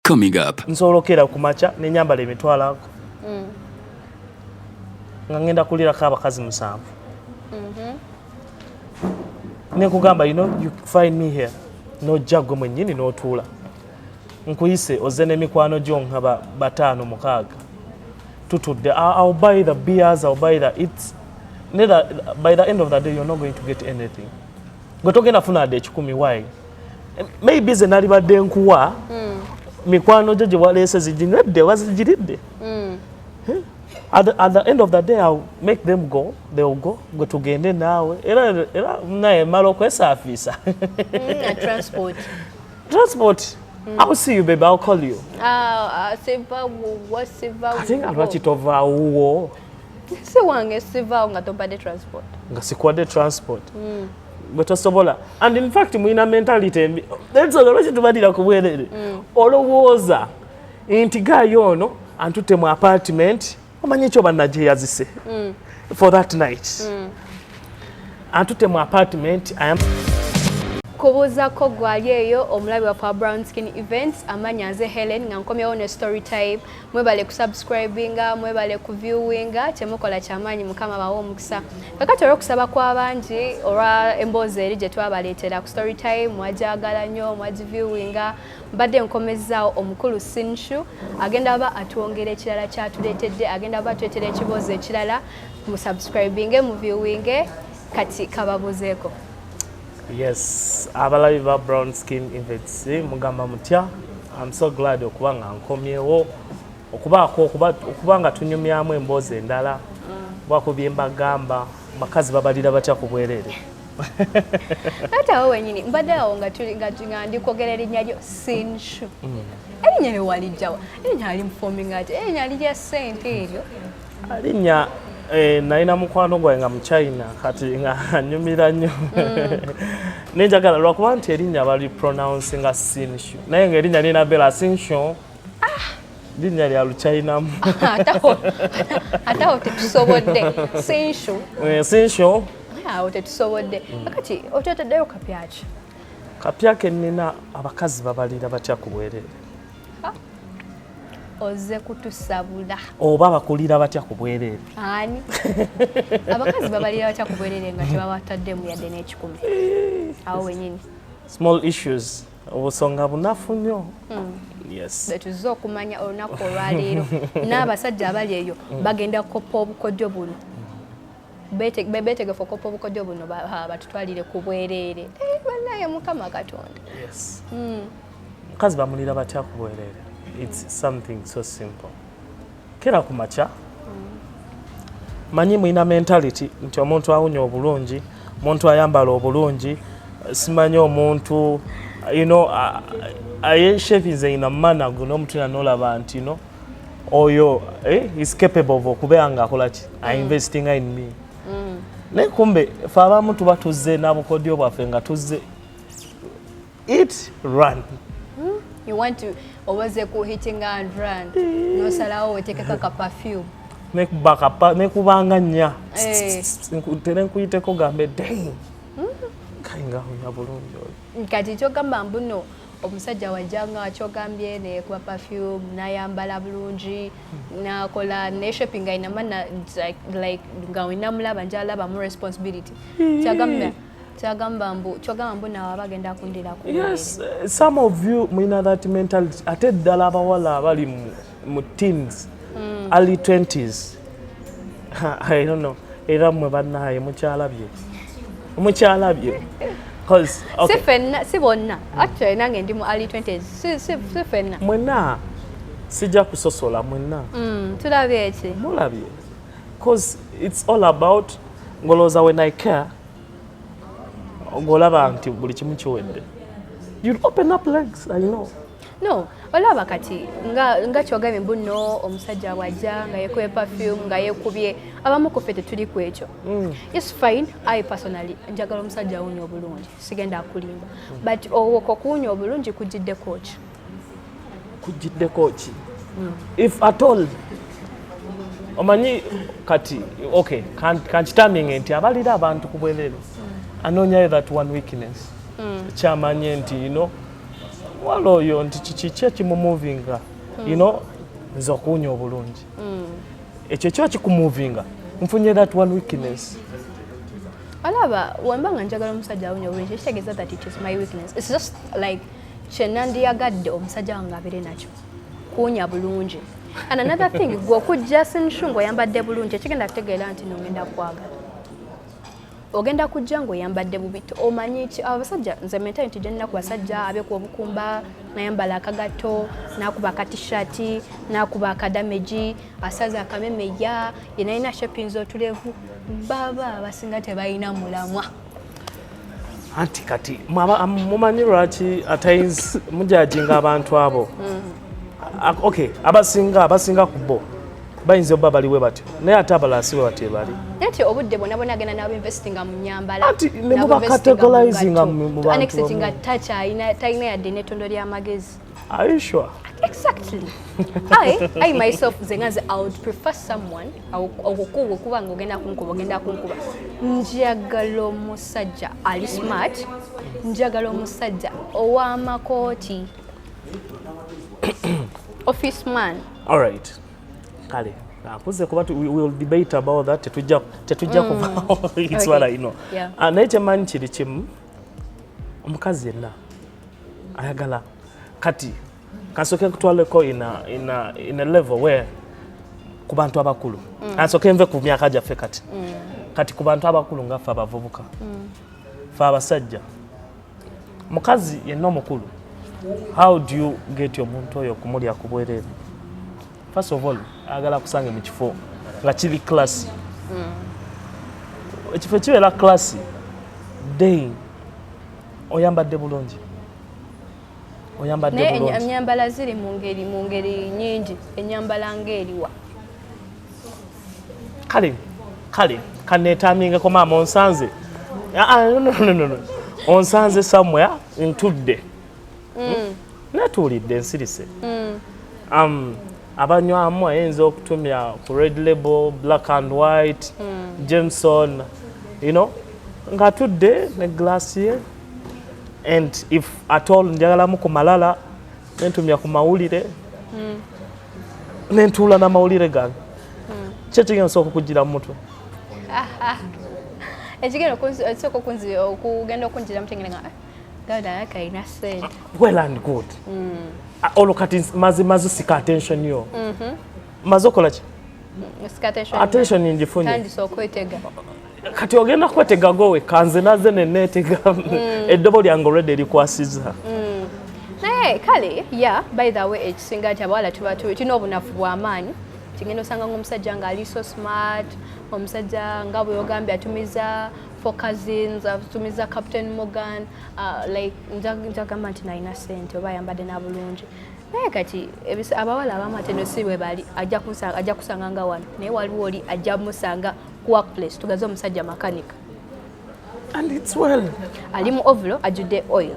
Coming up. Nsobola okeera ku makya nenyambala emitwalo ago nga ngenda kulirako abakazi musanvu, nekugamba, "You find me here." Nojja gwe mwennyini n'otuula, nkuyise, ozze n'emikwano gyo nga bataano, mukaaga, tutudde. I'll buy the beers, I'll buy the eats. Neither, by the end of the day you're not going to get anything. Gwe togenda funa adde 100. Why? Maybe ze nalibadde nkuwa, mikwano gyo gye waleese ziginywedde oba zigiridde. At the end of the day I'll make them go, they'll go. Gwe tugende naawe era naye mala okwesaafiisa. Transport. Transport. I'll see you, baby, I'll call you. Ah, ah, siva wuwo, siva. Ate nga lwaki tovaawuwo? Si wange, sivaawo nga tompadde transport. Nga sikuwadde transport, gwe tosobola. And in fact mulina mentality embi. Ensonga lwaki tubalira ku bwerere, olowooza nti guy ono antutte mu apartment, omanyi ekyo bannagyeyazise for that night, antutte mu apartment I am Kubuuzako gwali eyo omulabi waffe wa Brown Skin Events, amanya nze Helen, nga nkomyewo ne story time. Mwebale kusubscribinga, mwebale kuviewinga, kyemukola kyamaanyi, Mukama bawe omukisa. Kakati olw'okusaba kw'abangi, olwa emboozi eri gye twabaleetera ku story time, mwajagala nnyo, mwagiviewinga, mbadde nkomezzaawo omukulu Sinshu, agenda aba atwongera ekirala kyatuleetedde, agenda aba atuleetera ekiboozi ekirala. Musubscribinge, muviewinge. Kati kababuzeeko. Yes, abalabi ba Brown Skin Events, mugamba mutya? I'm so glad okuba nga nkomyewo okubaako okuba nga tunyumyamu emboozi endala, kubaako bye mbagamba. Bakazi babalira batya ku bwereere? Ate awo wenyini mbadde awo nga ndi kwogera erinnya lyo Sinshu. Erinnya lyo walijjawa? Erinnya limufominga ati erinnya lirya ssente eryo? Linnya nalina mukwano gwange nga Muchina, kati nga anyumira nnyo nenjagala lwakuba nti erinnya bali pronounce nga Sinshu, naye nga erinnya lina bera Sinshu, linnya lya Luchinamu. Ate awo tetusobodde, Sinshu. Sinshu. Awo tetusobodde. Kakati otyoteddeyo kapyaki? Kapya ke nnina, abakazi babalira batya ku bwereere? Ozze kutusabula. Oba bakulira batya ku bwereere? Ani abakazi babalira batya ku bwereere nga tebabataddemu yadde n'ekikumi? Awo wenyini. Small issues, obusonga bunafu nnyo, yes. Betuzze okumanya olunaku olwaleero, n'abasajja abali eyo bagenda kukopa obukodyo buno. Beetegefu okukopa obukodyo buno, batutwalire ku bwereere. Bannaye, Mukama Katonda! Yes, mukazi bamulira batya ku bwereere? It's something so simple. Kera ku makya, manyi mulina mentality nti omuntu awunya obulungi, omuntu ayambala obulungi, simanyi omuntu ayeshavinze in a manner guno omuntu yanolaba nti no oyo is capable of okubeera nga akola ki, ainvestinga in me. Naye kumbe fe abamu tuba tuzze n'abukodyo bwaffe nga tuzze hit run. You want to obaze ku hitting and run, nosalawo wetekeko ka perfume. Nekubanga nnya. Eh. Tere nkuyiteko gambe, "Dang, kayi nga awunya bulungi oyo." Kati kyogamba mbuno omusajja wajja nga kyogambye nekuba perfume, nayambala bulungi, nakola ne shopping, ayina like nga wenamulaba njalabamu responsibility. Kyagamba mbu, kyogamba mbu nawe aba agenda kundira ku Yes, some of you mulina that mentality, ate ddala abawala abali mu teens, early 20s. I don't know, era mmwe bannaye mukyalabye, mukyalabye. 'Cause, okay, Si ffenna, si bonna. Actually nange ndi mu early 20s. Si ffenna. Mwenna, sijja kusosola, mwenna. Tulabye eki? Mulabye, 'cause it's all about ngolowooza when I care, ng'olaba nti buli kimu kiwedde, you open up legs, I know. No, olaba kati nga kyogambye mbu no omusajja bw'ajja nga yekubye perfume, nga yekubye, abamu ku ffe tetuli ku ekyo. It's fine. I personally njagala omusajja awunya obulungi, sigenda akulimba, but okwo okuwunya obulungi kugiddeko ki? Kugiddeko ki, if at all? Omanyi kati, okay, kankitaminge nti abalira abantu ku bwerere anoonyayo that one weakness kyamanye nti Muwala oyo nti kiki ekimumuvinga? Nze okuwunya obulungi, ekyo kiba kikumuvinga. Nfunye that one weakness. Olaba, wemba nga njagala omusajja awunya obulungi, ekitegeeza that it is my weakness. It's just like kyenandiyagadde omusajja wange abeere nakyo, kuwunya bulungi. And another thing, gwe okujja sinshu ng'oyambadde bulungi, ekigenda kutegeera nti nongenda kwagala. Ogenda kujja ng'oyambadde bubi, omanyi ki abasajja, nze mentality gye nnina ku basajja, abekuba obukumba, nayambala akagatto, nakuba akatishati, nakuba akadamegi, asaza akamemeya, yenalina shapinza otulevu, baba abasinga tebalina mulamwa. Anti kati mumanyi lwaki atayinza mujajinga abantu abo? Okay, abasinga ku bo bayinza obba baliwe batyo, naye ate abalala si bwe batyo bali. Nti obudde bwonna bwonna agenda n'abainvestinga mu nyambala. Anti ne mubacategorizinga mu bantu. Unexpected nga takyalina, talina yadde n'ettondo ly'amagezi. Are you sure? Exactly. I myself, nze nga nze, I would prefer someone okukuba okuba nga ogenda kunkuba, ogenda kunkuba. Njagala omusajja ali smart, njagala omusajja ow'amakooti, office man. All right, kale akuze kuba we will debate about that. Tetujja kuva, it's what I know. Ah, naye kyemmanyi kiri kimu, omukazi yenna ayagala, kati kasooke nkutwaleko in a level where ku bantu abakulu, asooke nve ku myaka gyaffe, kati ku bantu abakulu nga ffe abavubuka, ffe abasajja, mukazi yenna omukulu, how do you get omuntu oyo okumulya ku bwereere? First of all, ayagala kusange mu kifo nga kiri classy. Ekifo kibeera classy day, oyambadde bulungi, oyambadde Naye bulungi. Ennyambala ziri mu ngeri nyingi. Ennyambala ng'eriwa? Kale kaneetamingeko, maama, onsanze. Ah, ah, no, no, no, no, no. Onsanze somewhere, ntudde, netuulidde, nsirise. Abanywamu ayinza okutumya ku Red Label, Black and White, Jameson, ng'atudde ne glass ye, and if at all njagalamu ku malala, nentumya ku mawulire, nentuula n'amawulire gange. Ki ekigenda osooka okugira mu mutwe? Ekigenda ekisooka okugenda okunjira mutengera nga gawda kalina sente. Well and good. Ah, olwo kati maze sika attention yo, maze okola ki? Sika attention. Attention ngifunye. Tandise okwetega. Kati ogenda kwetega gowe kanze naze neneetega, eddobo lyange olwedde erikwasiza. Naye kale, yeah, by the way, ekisinga nti abawala tuba tulina obunafu bw'amaanyi. Kigenda osanga ngaomusajja ng'ali so smart, omusajja nga bwe ogambye atumiza Four Cousins, atumiza Captain Morgan, like njagamba nti nalina sente oba ayambadde n'abulungi. Naye kati abawala abamu ate no si bwe bali. Ajja kusanga nga wano, naye waliwo oli ajja musanga ku workplace, tugaze omusajja makanika. And it's well. Ali mu overall, ajjudde oil.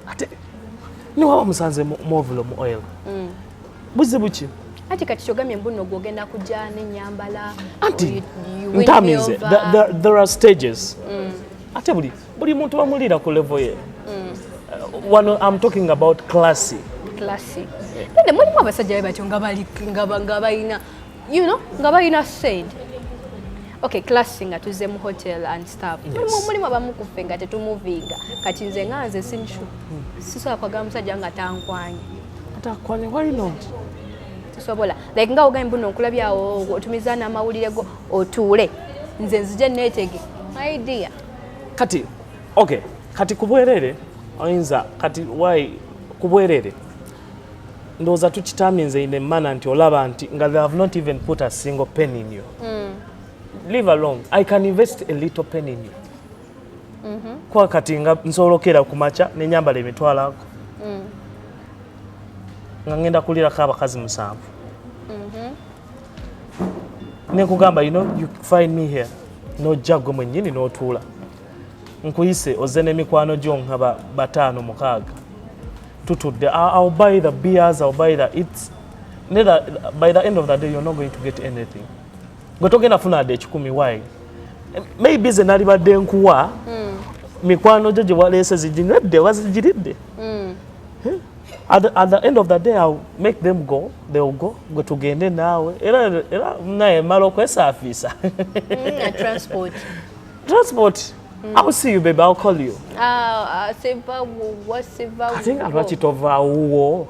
Ate niwaba musanze mu overall, mu oil, buzibu ki? Anti kati kyogambye mbuno gwogenda kujja n'ennyambala. Anti you win me ntamize. over. There are stages. Ate buli muntu bamulira ku level ye. Wano I'm talking about classy. Classy. Nende mulimu abasajja be batyo nga bali nga balina nga balina sente. Okay, classy nga tuzze mu hotel and stuff. Mulimu abamu ku ffe nga tetumuvinga. Kati nze nga nze sinshu sisobola kwagala musajja nga tankwanye. Atakwanye, why not? Tusobola like nga ogambye mbuno nkulabye awo otumiza n'amawulire go, otuule nze nzije neetege, my dear. Kati okay, kati ku bwerere oyinza, kati why ku bwerere ndowooza tukitaminze in a manner nti olaba nti nga they have not even put a single penny in you. Leave alone, I can invest a little penny in you. Kuba kati nga nsobola okeera ku makya nenyambala emitwalo ago, nga ngenda kulirako abakazi 7, nekugamba, you find me here, nojja gwe mwennyini n'otuula. Nkuyise, ozze n'emikwano gyo nga bataano, mukaaga, tutudde. I'll buy the beers, I'll buy the eats. Neither, by the end of the day you're not going to get anything. Gwe togenda funa adde 100. Why? Maybe ze nalibadde nkuwa, mikwano gyo gye waleese ziginywedde oba zigiridde. At the end of the day, I'll make them go, they'll go, gwe tugende naawe, era naye mala okwesaafiisa. Transport. Transport. I'll see you, baby, I'll call you. Ah, ah, siva wuwo, siva. Ate nga lwaki tovaawo?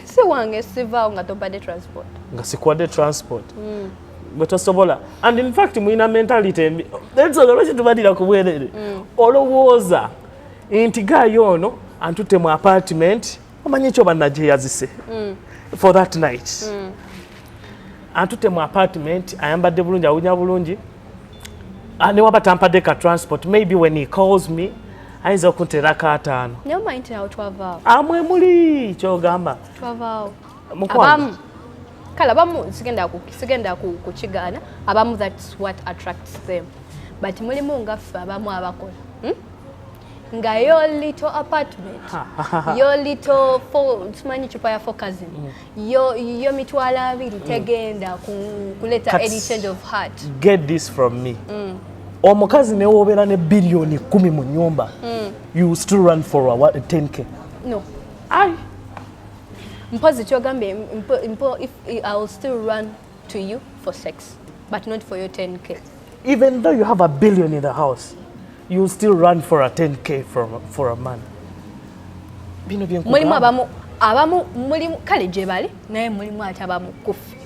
Si wange, sivaawo nga tompadde transport. Nga sikuwadde transport, bwe tosobola. And in fact mulina mentality embi. Ensonga lwaki tubalira ku bwerere, olowooza nti guy ono antutte mu apartment, omanyi ekyo bannagyeyazise for that night, antutte mu apartment, ayambadde bulungi, awunya bulungi. Ah, newaba tampadde ka transport, maybe when he calls me ayinza okunteerako 50. Naye omanyi nti nawo twavaawo. Amwe muli kyogamba. Twavaawo. Mukwano. Abamu, kale abamu sigenda kukigaana, abamu that's what attracts them, but mulimu nga ffe abamu abakola, Nga your little apartment, your little four, simanyi chupa ya four cousin, yo 20,000 tegenda kuleta any change of heart. Get this from me, omukazi newobeera ne 10 biliyoni mu nyumba, you still run for a, what, a 10K. No. Ai. Mpozi kyogambye mpo if I will still run to you for sex but not for your 10K. Even though you have a billion in the house, you still run for a 10K for a man. Bino byenkugamba. Mulimu abamu mulimu, kale gye bali, naye mulimu ate abamu kufu.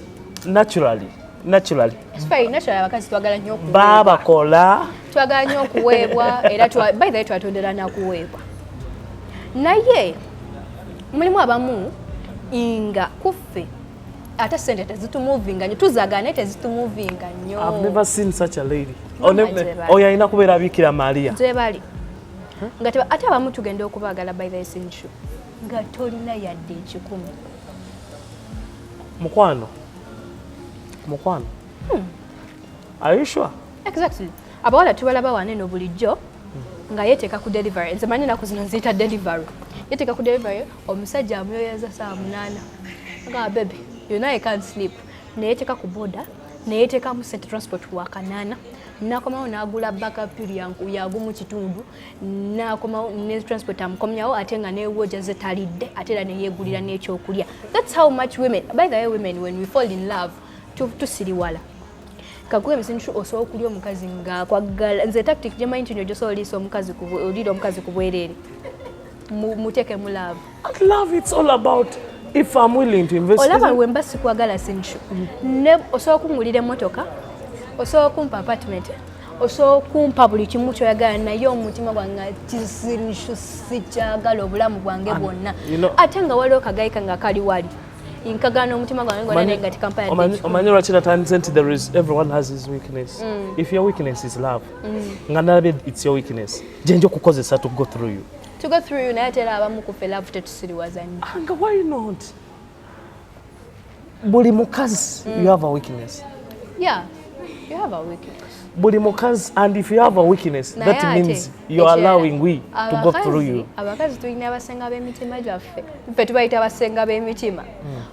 Naturally. It's natural, abakazi twagala nnyo okuweebwa. Babakola. Twagala nnyo okuweebwa, era by the way twatondera nakuweebwa, naye mulimu abamu nga kuffe ate sente tezitumuvinga nnyo, tuzaagala naye tezitumuvinga nnyo. I've never seen such a lady. Mama, gye bali. Oyo alina kubeera Bikira Maria. Gye bali nga ate abamu tugenda okubaagala, by the way, nga tolina yadde 100. Mukwano, mukwano, are you sure? Exactly. Abawala tubalaba wano eno bulijjo nga yeteeka ku delivery. Nze manyi ennaku zino nziyita delivery. Yeteeka ku delivery, omusajja amuyoyeza saa 8, nga baby, you know I can't sleep, neyeteeka ku boda, neyeteekamu sente transport wa kanaana, nakomawo n'agula bakapiri yagumu kitundu, nakomawo ne transport amukomyawo, ate nga newoja ze talidde, ate era neyeegulira n'ekyokulya. That's how much women, by the way, women, when we fall in love, tusiriwala. Kakuwa emisintu, osobola okulya omukazi ng'akwagala. Nze tactic gyemanyi nti gyosobola oliisa omukazi oliira omukazi ku bwereere, muteeke mu love. And love, it's all about if I'm willing to invest. Olaba, we mba sikwagala sintu ne osobola okungulira emmotoka, osobola okumpa apartment, osobola okumpa buli kimu kyoyagala, naye omutima gwange nga kisirishu sikyagala obulamu bwange bwonna. Ate nga waliwo kagayika nga kali wali nkagana omutima gwange gwonna, naye nga tikampaya. Omanyi lwaki natandise nti there is, everyone has his weakness? If your weakness is love, nga nalabye it's your weakness, gyenja okukozesa to go through you. To go through you, naye ate era abamu kufe love tetusiriwaza nnyo. Ah, nga why not? Buli mukazi, you have a weakness. Yeah, you have a weakness. Buli mukazi, and if you have a weakness, Naye that ate, means you're ekirala, allowing we to go through you. Abakazi tulina abasenga b'emitima gyaffe, ffe tubayita abasenga b'emitima.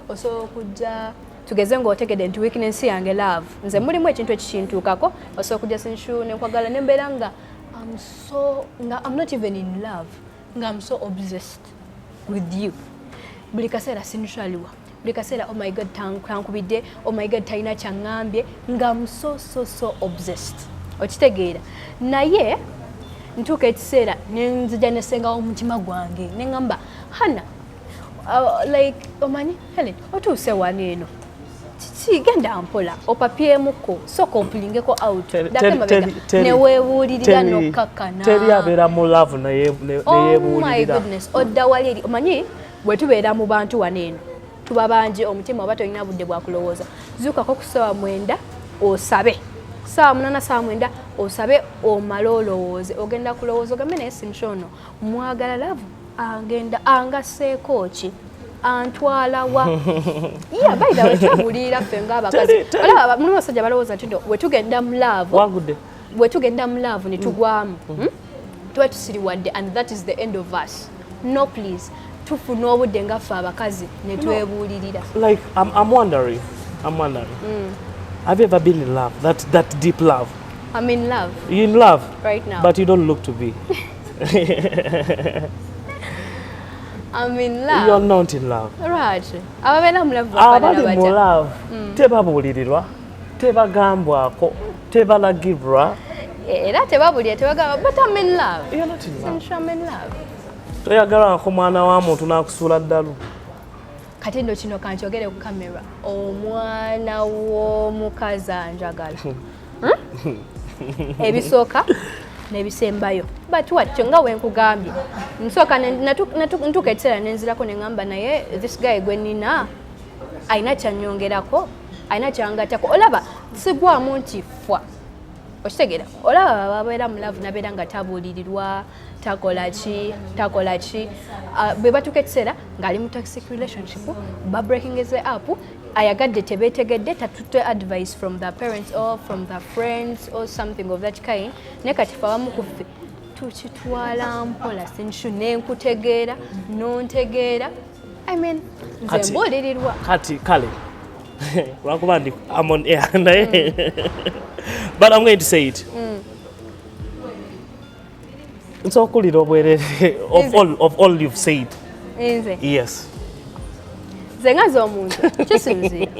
Osobola okujja, tugeze ng'otegedde nti weakness yange love, nze mulimu ekintu ekikintuukako, osobola okujja sinshu nenkwagala nembeera nga I'm so, nga I'm not even in love, nga I'm so obsessed with you buli kaseera, sinswaliwa buli kaseera, oh my God, tankubidde, oh my God, talina kyaŋŋambye, nga I'm so so so obsessed, okitegeera? Naye ntuuka ekiseera nenzija nesengawo omutima gwange neŋŋamba, hana, like omanyi Helen, otuuse wano eno, kiki, genda mpola, opapyemuko, soka opulingeko out, ddako emabega neweebuulirira nokkakkana. Teri abeera mu love Oh my neyebuulirira. goodness, odda wali eri, omanyi bwe tubeera mu bantu wano eno tuba bangi, omutima oba tolina budde bwakulowooza. Zuukako ku ssaawa 9 osabe, ssaawa 8, ssaawa 9 osabe, omale olowooze. Ogenda kulowooza ogambe, naye sinsha ono mwagala, love agenda angaseeko ki, antwala wa? Yeah, by the way, twebulirira ffe ng'abakazi. Olaba mulimu abasajja balowooza nti no bwe tugenda mu love, wangudde, bwe tugenda mu love ne tugwamu, Tuba tusiriwadde and that is the end of us. No, please, tufuna obudde nga ffe abakazi ne twebuulirira. Like I'm wondering, have you ever been in love, that deep love? I'm in love. You in love right now. But you don't look to be. I'm in love. You're not in love. Right. Ababeera mu love abali mu love tebabuulirirwa, tebagambwako, tebalagirwa. Era tebabulira, tebagamba, but I'm in love. You're not in love. Since I'm in love. Toyagalako mwana wa muntu n'akusuula ddalu. Kati nno kino kankyogere ku kamera, omwana w'omukazi anjagala. Ebisooka n'ebisembayo, but what nga we nkugambye, nsooka ntuuka ekiseera nenzirako ne ŋŋamba, naye this guy gwe nnina alina kyanyongerako, alina kyangattako. Olaba sigwamu nti fwa, okitegeera? Olaba babeera mu love nabeera nga tabuulirirwa, takola ki, takola ki. Bwe batuuka ekiseera ng'ali mu toxic relationship, ba breaking up, ayagadde tebeetegedde, tatutte advice from the parents or from the friends or something of that kind. Naye kati fe abamu ku ffe tukitwala mpola. Sinshu nenkutegeera nontegeera, I mean, nze mbuulirirwa. Kati kale lwakuba ndi I'm on air naye, but I'm going to say it. Nsobola okuwulira obwerere of all you've said. Nze? Yes. Nze nga nze omuntu, kisinziira.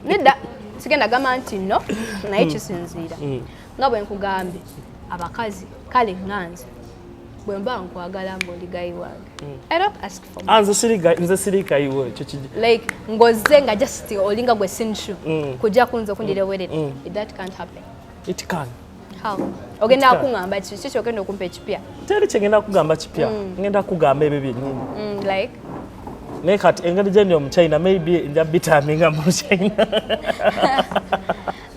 Nedda, sigenda gamba nti no, naye kisinziira. Nga bwe nkugambye, abakazi, kale nga nze bwe mba nkwagala ng'oli guy wange, I don't ask for Ah, nze siri guy wo ekyo like ng'ozze nga just olinga gwe sinshu kujja kunze okundira obwerere, that can't happen. It can. How? Ogenda It can. kuŋŋamba ki? Ki kyogenda okumpa ekipya? Teri kyengenda kugamba kipya, ngenda kugamba ebyo byennyini. Like? Naye kati engeri gye ndi omuchina, maybe nja bitaminga mu China.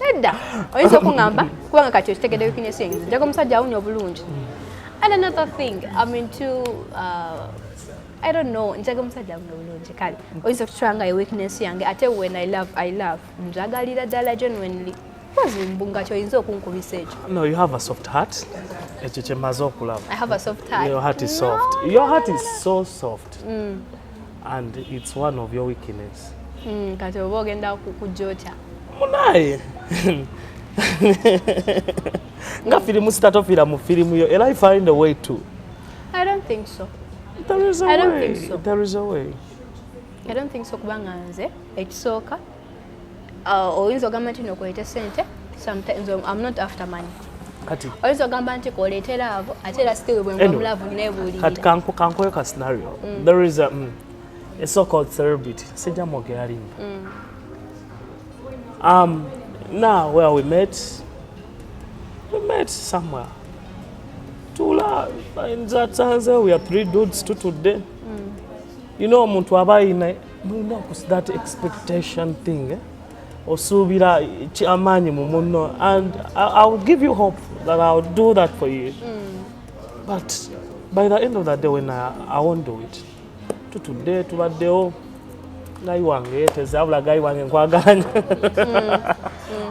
Nedda, oyinza okuŋŋamba kubanga kati okitegedde weakness yange, njaga omusajja awunya obulungi. And another thing, I'm into I don't know, njaga omusajja awunya obulungi. Kale oyinza okutwala nga ye weakness yange. Ate when I love, I love, njagalira ddala genuinely. Mbu nga kyoyinza okunkubisa ekyo? No, you have a soft heart, ekyo kyemaze okulaba. I have a soft heart? Your heart is soft. Your heart is so soft and it's one of your weakness. Kati oba ogenda kujja otya? Munaye nga firimu sitatofiira mu firimu yo, era I find a way to I don't think so. There is a I don't way. think so. There is a way. I don't think so, kubanga nze ekisooka, oyinza ogamba nti nokuleeta sente. Sometimes I'm not after money. Kati Oyinza ogamba nti koleete love, ate era still bwe ngwa Anyway, mu love kati neebuulirira. Kankuwe ka scenario. There is a so called celebrity, sijja mwogera linnya. Now where we met, we met somewhere, tula nze nsanze we are three dudes tutudde. Omuntu aba ayina, mulina that expectation thing, eh? Osuubira amaanyi mu munno and I will give you hope that I will do that for you, but by the end of the day when I won't do it. Tutudde, tubaddewo, guy wange yeeteze, abula guy wange nkwagala nnyo,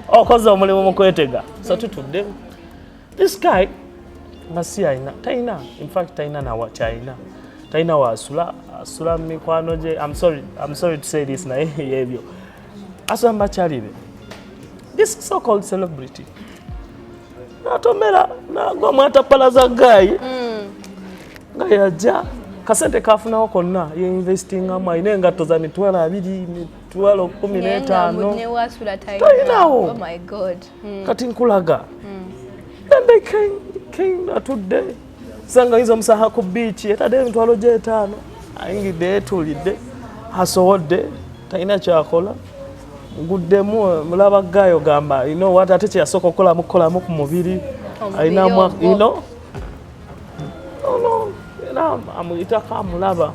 okoze omulimu mu kwetega. So tutudde, this guy nga si alina, talina, in fact talina nawa kyalina, talina waasula, asula mu mikwano gye. I'm sorry, I'm sorry to say this, naye yebyo, asula mu bakyali be. This so called celebrity natomera nagwa mwatapalaza guy nga yajja kasente kafunawo konna yeinvestingamu, alina engatto za 20,000, 15,000. Newasula talina. Talinawo. Oh my God. Kati nkulaga, then they came, atudde sanga yinza omusaha ku beach, etadde 50,000, ayingidde, yetuulidde, asowodde, talina kyakola. Nguddemu mulaba guy gamba, you know what, ate kyeyasooka okukolamu kukolamu ku mubiri. Omubiri alinamu ogwo. Ono era amuyitako, amulaba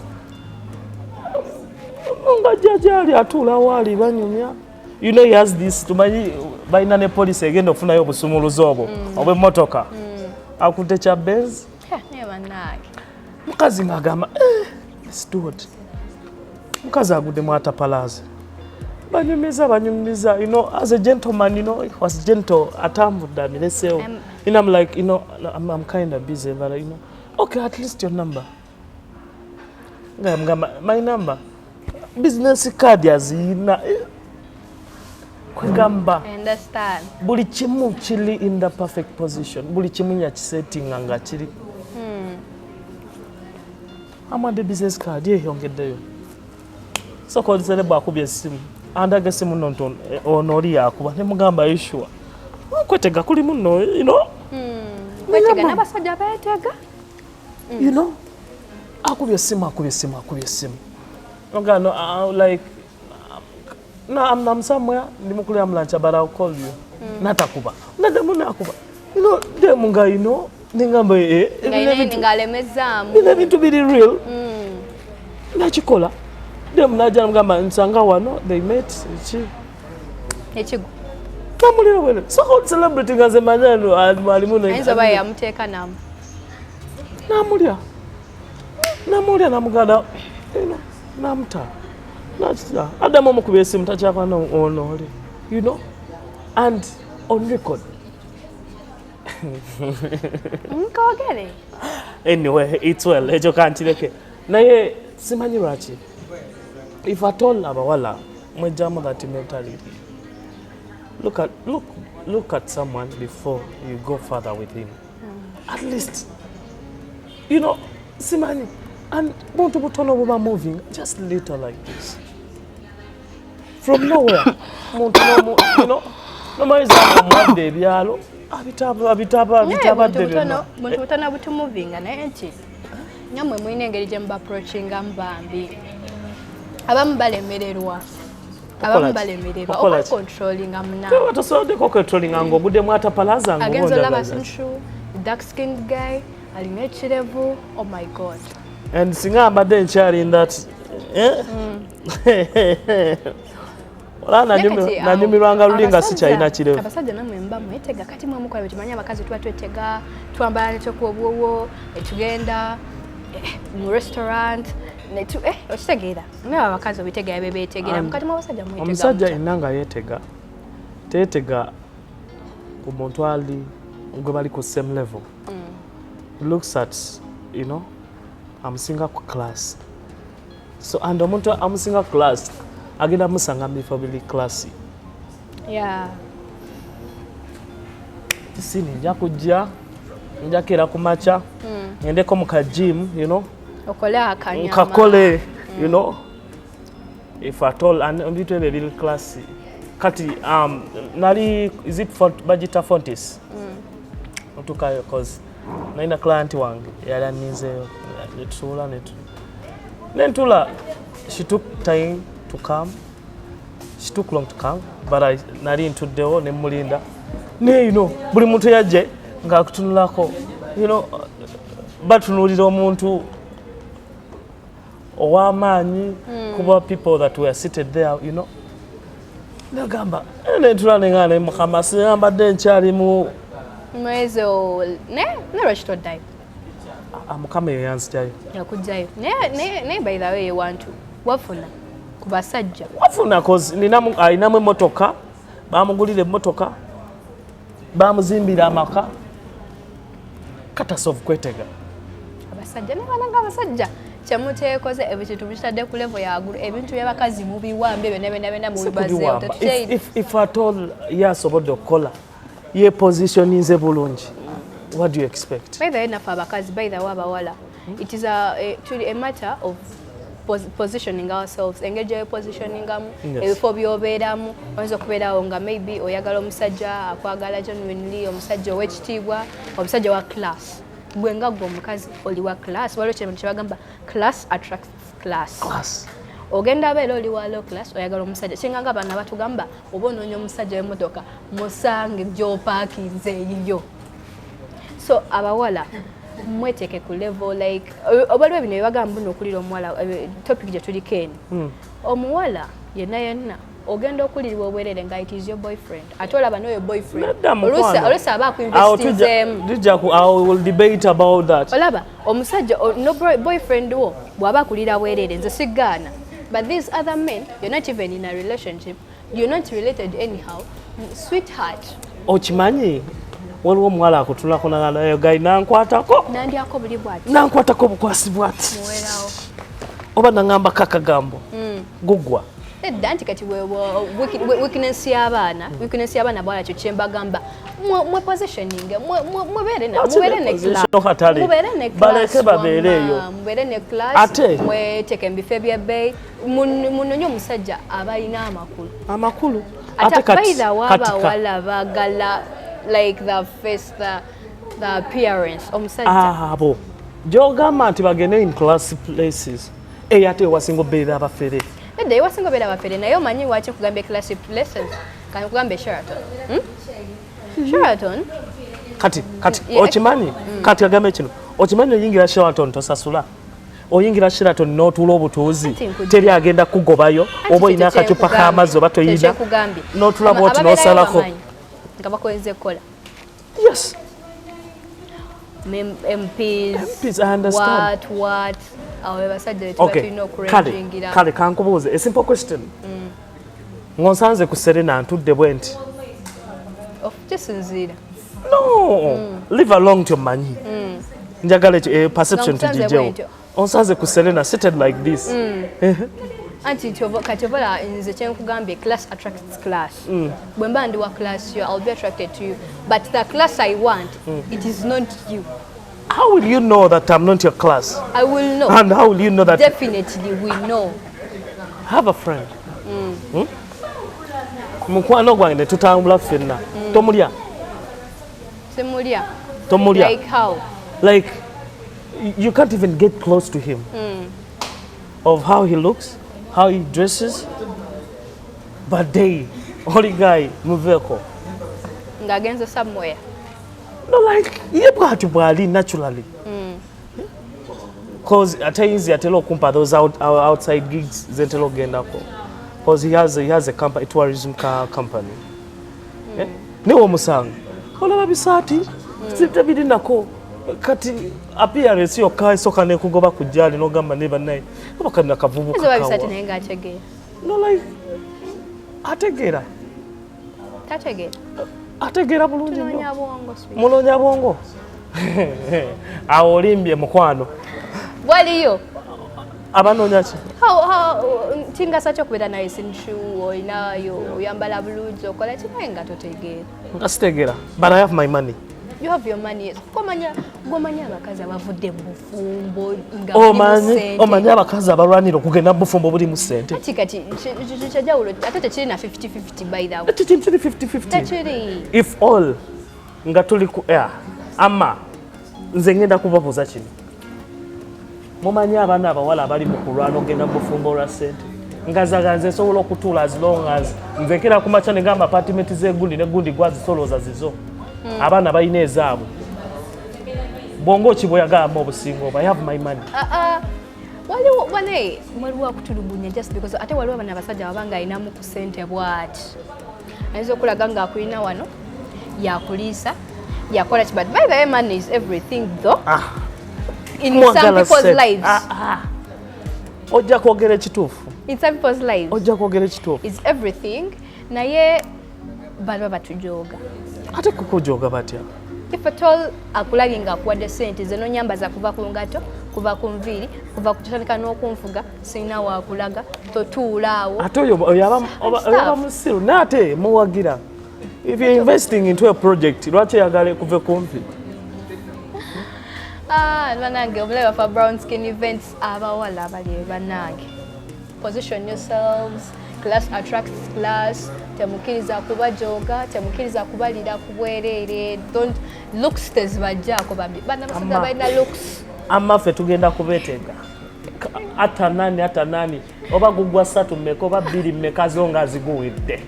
nga jjajja ali atuula waali banyumya. He has this, tumanyi balina ne poliisi egenda okufunayo obusumuluzo obwo obw'emmotoka, akutte kya Benz. Naye bannange. Mukazi ng'agamba, "Eh, this dude." Mukazi aguddemu atapalaze, banyumiza banyumiza, as a gentleman, he was gentle, atambudde amireseewo. I'm like, I'm kind of busy, but okay, at least your number. Nga mugamba my number, business card aziyina. Eh, kwegamba I understand. Buli kimu kiri in the perfect position, buli kimu yakisetinga nga kiri. Amuwadde business card, yeyongeddeyo. So called celeb akubye essimu, andaga essimu nno nti ono oli yakuba, ne mugamba, "You sure?" Okwetega kulimu nno. Kwetega, n'abasajja beetega. Akubye essimu, akubye essimu, akubye essimu. Oga no, like, no, I'm somewhere, ndi mukulya lunch, but I'll call you. Natakuba, naddamu nakuba, demu nga nengamba, eh, nga bino ng'alemezaamu. Bino ebintu biri real. Nakikola, demu najja namugamba nsanga wano, they met ki. Ekigo. Namulira bwene so called celebrity nga nze manya alimu ayinza oba yamuteeka namu. Namulya, namulya, namuganda namuta, nakita, addamu omukuba esimu, takyakwana ono oli, and on record. Nkogere. Anyway, it's well, ekyo kankireke, naye simanyi lwaki, if at all, abawala mwejjamu that mentality. Look at someone before you go further with him, at least, simanyi, and buntu butono buba moving just little like this from nowhere, muntu nomu nomaliza nga omuwadde ebyalo abitabadde byonna. Buntu butono butumuvinga, naye nti nammwe mulina engeri gye mubaapproachingamu bambi. Abamu balemererwa, abamu Okola ki? balemererwa Okola ki? obacontrollinga muna. Tewa tosoboddeko controllinga ng'oguddemu atapalaza. Agenza olaba Sinchu, dark skinned guy alina ekirevu, oh my God. And singa mbadde nkyali in that, eh? Olaba Naye kati awo, nanyumirwanga luli nga sikyalina kirevu. Abasajja nammwe muba mwetega. Kati mwe mukola byetumanyi, abakazi tuba twetega, twambala nekyokubwowo, netugenda mu restaurant, okitegeera, naye abakazi obitegeera be beetegera. Mukati mu abasajja mwetega Omusajja mutya? yenna nga yeetega, teetega ku muntu ali gwe bali ku same level. Looks at amusinga ku class, so and omuntu amusinga ku class agenda musanga mu bifo biri classy. Kisini nja kujja, njakeera ku makya, ngendeko mu ka gym. Okole akanyama. Nkakole, if at all, and ebintu ebyo ebiri classy. Kati nali, is it font, bagita Fontis, otuukayo cause nalina client wange yali aninzeeyo, netutuula nentula. She took time to come, she took long to come, but nali ntuddewo nemulinda, naye buli muntu yajje ngaakutunulako, batunuulira omuntu ow'amaanyi kuba people that were seated there. Nagamba, nentula nenga ne Mukama, siyambadde nkyali mu Mwezi naye lwaki toddayo? Ah, Mukama eyo yanzigyayo. Yakugjayo, naye by the way, wantu wafuna ku basajja? Wafuna, cause alinamu emmotoka, bamugulira emmotoka, bamuzimbira amaka, katasof kwetega. Abasajja nabananga, abasajja kyemuteekoze, ebintu mukitadde ku level yagulu, ebintu byabakazi mubiwambye byonna byonna byonna, mubibazeewo. Sikubiwamba. If at all ye asobodde okukola, ye positioninze bulungi, what do you expect? By the way, naffe abakazi, by the way abawala, it is a matter of positioning ourselves, engeri gyewepositioningamu, ebifo by'obeeramu. Oyinza okubeerawo nga maybe oyagala omusajja akwagala genuinely, omusajja ow'ekitiibwa, omusajja wa class. Gwe nga gwe omukazi oli wa class, waliwo kintu kyebagamba class attracts class. Class. Ogenda abeera oli wa low class, oyagala omusajja kinga nga bana batugamba, oba onoonya omusajja w'emmotoka, musange gy'opaakinze eyiyo. So abawala mweteeke ku level, like waliwo bino byebagamba buno okulira omuwala, topic gye tuliko eno. Omuwala yenna yenna ogenda okulirwa obwerere nga it is your boyfriend, ate olaba n'oyo boyfriend Nedda, mukwano. Oluusi aba Awo akuinvestinzeemu. Tujja ku, I will debate about that. Olaba omusajja no boyfriend wo bw'aba akulira bwerere, nze sigaana, but these other men, you're not even in a relationship, you're not related anyhow, sweetheart. Okimanyi waliwo omuwala akutulako naganayo gali nankwatako, nandyako buli bwati. Nankwatako obukwasi bwati, Muwerawo. Oba naŋŋambako akagambo, gugwa. Nedda, nti kati weakness y'abaana, weakness y'abaana bwala, kyo kyembagamba, mwe positioning, mubeere na mubeere ne class. Katale. Mubeere ne class. Baleke babeere eyo. Wamma, mubeere ne class. Ate- Mweteeke mu bifo ebyebbeeyi, munonye omusajja abalina amakulu. Amakulu. Ate kati baitha waba kati abawala baagala like the face, the appearance, omusajja. Abo gyogamba nti bagende in class places eyo, ate ewasinga obeera abafere. Nedda, ewasinga obeera bafere, naye omanyi lwaki nkugambye classy places? Kati nkugambye Sheraton, Sheraton. Kati okimanyi, kati agambe kino, okimanyi oyingira Sheraton tosasula, oyingira Sheraton n'otuula obutuuzi, Anti nkujja. teri agenda kugobayo. Anti Oba olina kye akacupa kyenkugambye. k'amazzi oba toyina, Kyenkugambye. n'otula bwoti Ababeerayo n'osalako. bamanyi nga bakoze kukola. Yes. MPs. MPs, I understand. What abo be basajja be tuba Okay, tulina kale okurenjingira. Kale kankubuuze a simple question. Ng'onsanze ku Serena ntudde bwe nti. Kisinziira. No, leave alone tyomanyi, njagala ekyo perception Nga nkusanze tugiggyewo. bwe ntyo. Onsanze ku Serena seated like this. Anti kati ovala nze kyenkugambye, class attracts class. Bwe mba ndi wa class yo, I'll be attracted to you, but the class I want, it is not you. How will you know that I'm not your class? I will know. And how will you know that? Definitely we know. Have a friend. Mukwano gwange ne tutambula ffenna, tomulya? Simulya. Tomulya. Like how? Like you can't even get close to him, of how he looks, how he dresses, but they oli guy muveeko. Ng'agenze somewhere. No, like ye bw'atyo bw'ali naturally, cause ate yinzi atera okumpa those outside gigs zentera okugendako, cause he has a company, tourism car company. Eh? Niwe omusanga olaba bisaati tebirinako, kati appearance yokka esooka nekugoba ku jjaali n'ogamba ne bannaye oba kano akavubuka Ayinza oba bisaati kawa. Naye ng'ategeera. No, like ategeera. Tategeera. Ategeera bulungi nnyo. Tunoonya bwongo, sweet. Munoonya bwongo, awo olimbye mukwano. Waliyo. Abanoonya ki? Kingasa ki okubeera naye sinchu olinayo, oyambala bulungi, okola ki, naye nga totegeera? Nga sitegeera, but I have my money. You have your money, yes. Gwomanya, gwomanya abakazi abavudde mu bufumbo nga mulimu Omanyi ssente. Omanyi abakazi abalwanira okugenda mu bufumbo bulimu ssente. Ati kati kyajawulo, ate tekiri na 50-50, by the way. Ekyo kintu kiri 50-50. Tekiri. If all nga tuli ku air, ama nze ngenda kubabuuza kino: mumanyi abaana abawala abali mu kulwana okugenda mu bufumbo olwa ssente, nga zaga nze nsobola okutuula as long as nze nkera ku makya negamba apartment z'egundi negundi gwazisolooza zizo, abaana balina ezaabwe, bwongo ki bweyagamba obusinga oba I have my money? Ah, ah. Waliwo bane, waliwo akutulugunya just because, ate waliwo abana abasajja baba nga alinamu ku ssente bw'ati, ayinza okulaga ng'akulina wano, yakuliisa, yakola ki, but by the way, money is everything though Ah, in some mwagala people's ssente. lives. Ah, ah. Ojja kwogera ekituufu. In some people's lives Ojja kwogera ekituufu. is everything, naye baba batujooga. Ate kukujoga batya? If at all akulabye ng'akuwadde ssente ze, nonyambaza kuva ku ngato, kuva ku nviiri, kuva ku tutandika n'okunfuga, sirina wakulaga, totuula awo. Ate oyo oyo aba musiru, naye ate muwagira. If you're investing into a project, lwaki oyagala kuve kumpi? Ah, banange, omulabe wafa Brown Skin Events, abawala abali, bannange, position yourselves. Class attracts class. Temukkiriza kubajoga, temukkiriza kubalira ku bwereere. Don't looks tezibajjaako bambi, bana basajja Ama. balina looks. Amaffe tugenda kubeetega. Ata nani, ata nani, oba gugwa ssatu mmeka oba bbiri mmeka, zo nga ziguwidde.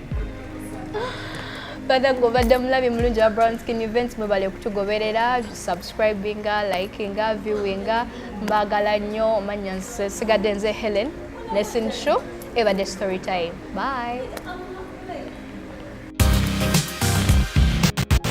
Banange, obadde mulabi mulungi wa Brown Skin Events, mwebale kutugoberera, subscribinga, likinga, viewinga. Mbagala nnyo. Omanya nze sigadde nze Helen Nesin Show, ebadde story time. Bye.